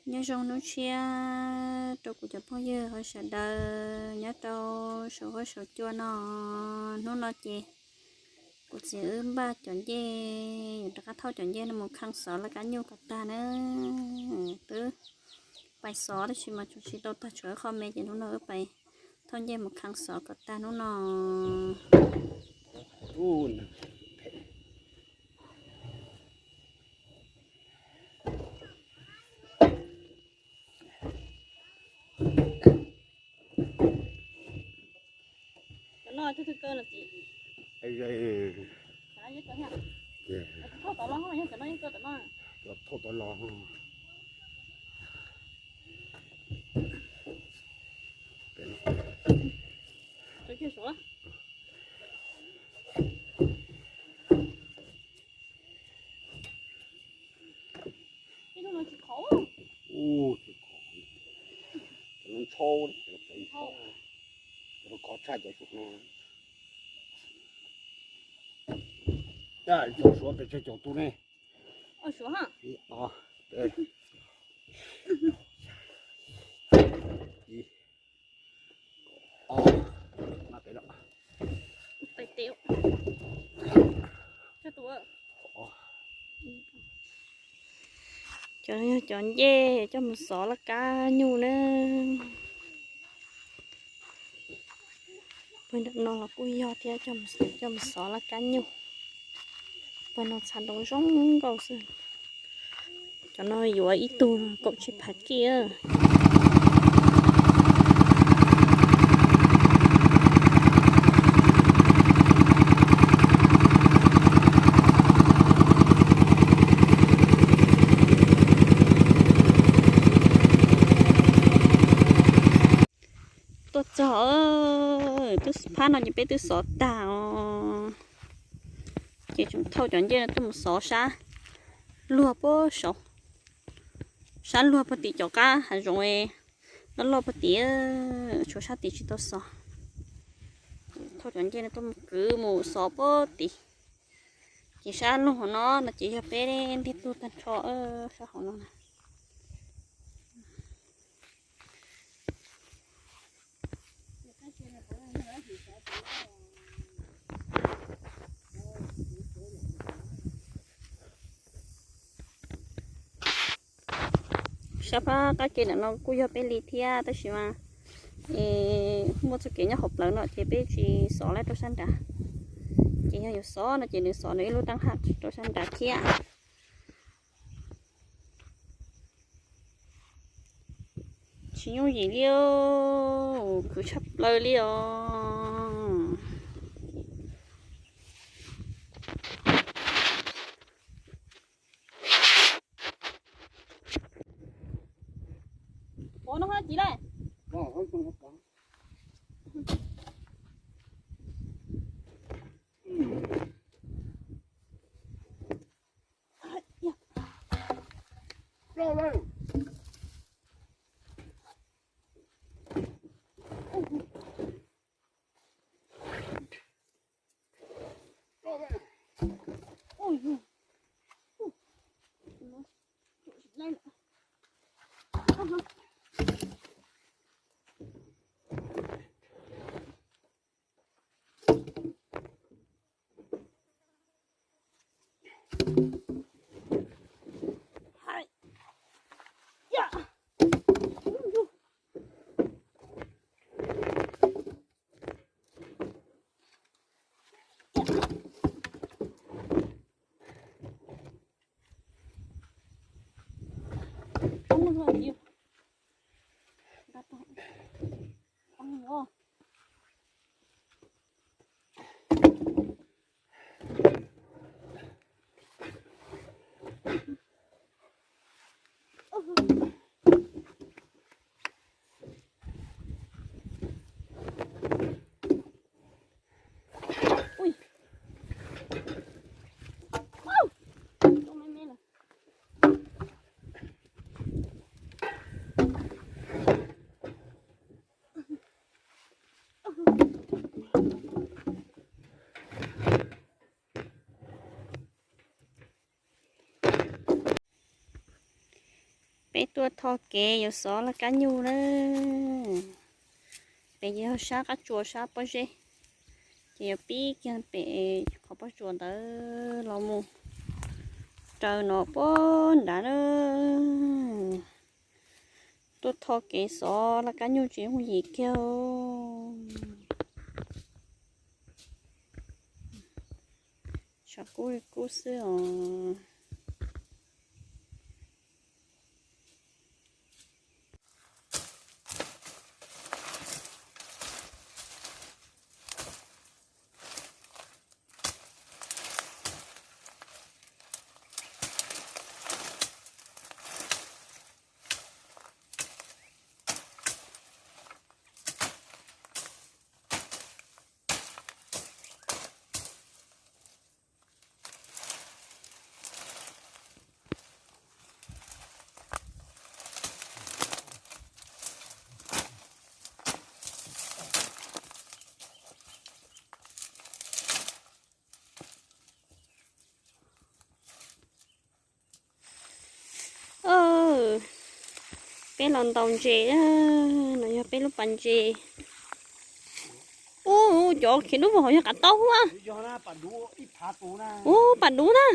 Nyob zoo hnub tshiab rau kuv cov phooj ywg hauv sawv daws nyob rau saum huab saum cua no. Hnub no ces kuv txiv wb npaj cov ncej, yuav rov qab thauj cov ncej no mus khee xov laj kab nyuj kom tag na. Twb pais xov tab sis mas tseem tsis tau tag, tshuav qho me ces hnub no wb pais thauj ncej mus khee xov kom tag hnub no. Thauj tod los. Ntshau, ntshau, ntshau tshaj cov suav no. Cov suav pes tsawg caum tus ne? Cov, cov ncej coj mus xov laj kab nyuj na. Pawg nram no los kuj yog thiab, coj mus xov laj kab nyuj. Pawg no txha ntoo zoo nkauj xwb. Cov no yuav ib tug kaum tsib phav kij. Tuaj txog, twb phab no ces peb twb xov tag os. Ces tseem thauj cov ncej no tuaj mus xov sab luag puag saud, sab luag puag tim cov qab hav zoov loj loj puag tim, tshuav sab tid tsis tau xov. Thauj cov ncej no tuaj mus kwv mus xov puag tim. Ces sab luag hauv no no ces yog peb ntiag tug tag nrho sab hauv no na. Sab phab qab ke ntawm no kuj yog peb li thiab tab sis mas muaj txoj kev nyob hauv plawv no ces peb tsis xov lawm rau sab nrad. Ces yog yuav xov no ces nws xov nws ib lub taab ham rau sab nrad thiab. Tsis yooj yim li, khwv tshaj plaws li os. Peb tuaj tho kev yuav xov laj kab nyuj na. Pem ces yog sab qab tsuas sab pob zeb, ces yuav pib kiag pem qhov pob tsuas ntawd los mus raws no puag nrad na. Tuaj tho kev xov laj kab nyuj tsis yooj yim kiag. Tshav kub kub xwb os. Peb los ntaus ntses, no yog peb lub pas ntses. Ub, cov khiav dub vog hauv yog qav taub hub. Ub, pas duv na.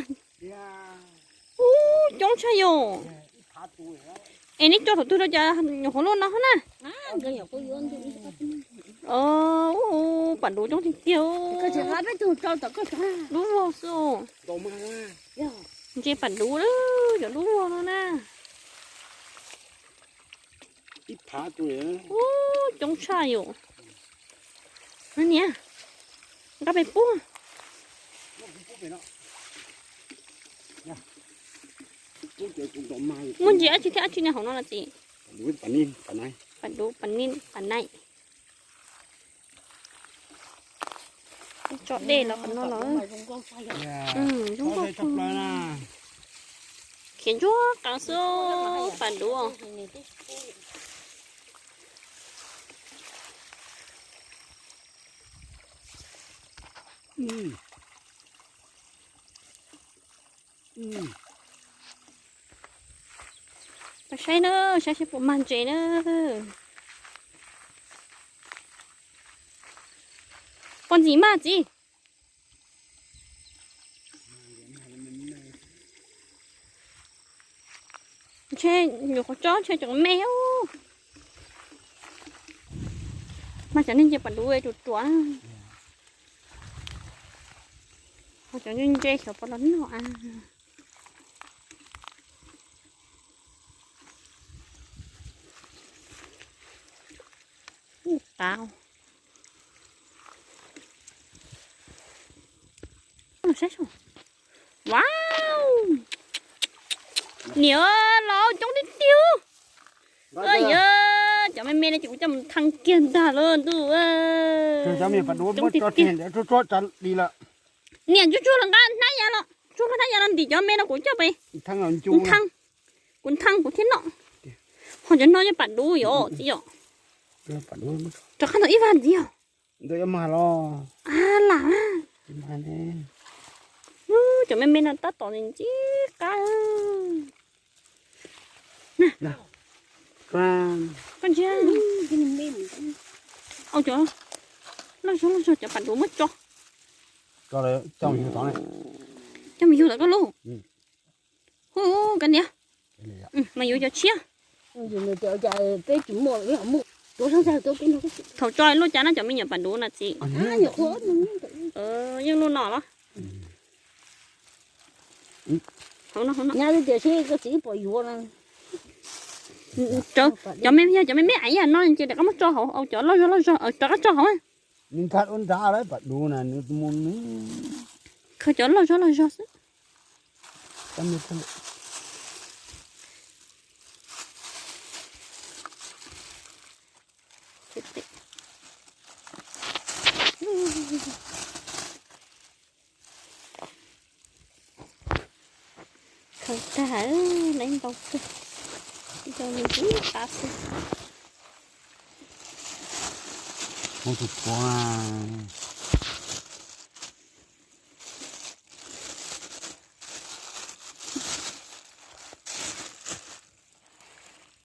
Ub, coob tshaj yom. Es neb tso thaum twg rau cov nyuam qhuav luaj no na? Ub, pas duv coob tiag tiag. Dub vog xwb. Ntses pas duv, cov dub vog no na. Ub, coob tshaj yom. Niam, nqa pem pub. Muaj ntses dab tsi thiab dab tsi nyob hauv no los txiv? Pas duv, pas nij, pas naim. Tso dej los qhov no los. Zoo nkauj. Khiav ntsuag qees xwb pas duv. Pab saib na, saib seb puas mag ntses na. Poj ntxim maj txiv. Ntshe nyuam qhuav tso ntshe tseem me. Mas cov niag ntses pas duv ruam ruam. Ho cov ntse ntse xyov puas los noj a. Ub, qav. Wow, niam, los coob tiag tiag. Yog cov me me no ces kuv coj mus thee kiag ntag lauj ntuj. Niam, tsuag tsuag los nqa hnab yav los, tsuag nqa hnab yav los ntim cov me no kuv coj pem. Kuv thee kuv thiaj noj. Ho cov no yog pas duv yom txiv yom. Rov qab ntawm ib vag ntxiv yom. Lam, cov me me no tab tom ntxim qab. Koj ntsia, au cov loj zog loj zog cov pas duv muab tso. Coj mus yug tom koj lub. Hu, koj niam, mas yuav cov tshiab. Thaum tso luaj cas na cov me nyuam pas duv na txiv? Yeej luaj no los? Cov me, yog cov me me aiv yam no ces rov qab muab tso hauv, au cov loj zog loj zog rov qab tso hauv. Khaws cov loj zog loj zog xwb. Khaws tag, lawv ntau kawg, ntau li ib qab xwb. Muab tus puav.